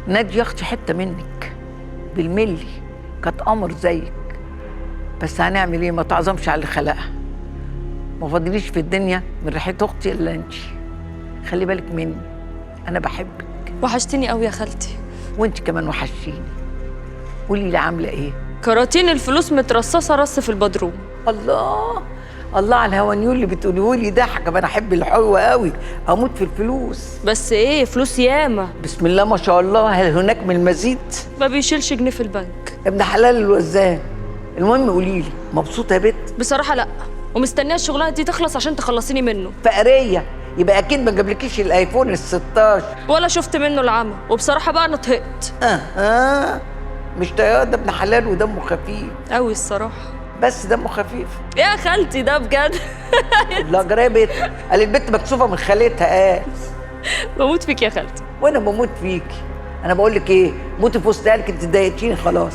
ناديه اختي حتة منك بالملي، كانت قمر زيك، بس هنعمل ايه؟ ما تعظمش على اللي خلقها. ما فاضليش في الدنيا من ريحه اختي الا انت. خلي بالك مني، انا بحبك. وحشتيني قوي يا خالتي. وانت كمان وحشتيني. قولي لي عامله ايه؟ كراتين الفلوس مترصصه رص في البدروم. الله الله على الهوانيول اللي بتقوليه لي ده. كمان احب الحلوة قوي، اموت في الفلوس. بس ايه، فلوس ياما. بسم الله ما شاء الله، هل هناك من المزيد؟ ما بيشيلش جنيه في البنك. ابن حلال الوزان. المهم قولي لي، مبسوطة يا بت؟ بصراحة لا، ومستنيه الشغلانة دي تخلص عشان تخلصيني منه. فقريه، يبقى اكيد ما جابلكيش الايفون ال 16. ولا شفت منه العمى، وبصراحة بقى انا طهقت. مش طيار ده، ابن حلال ودمه خفيف قوي الصراحة. بس دمه خفيف يا خالتي ده بجد. لا جرايه بت، قال البت مكسوفه من خالتها. قال بموت فيك يا خالتي. وانا بموت فيكي. انا بقول لك ايه، موتي في وسط اهلك، انت ضايقتيني خلاص.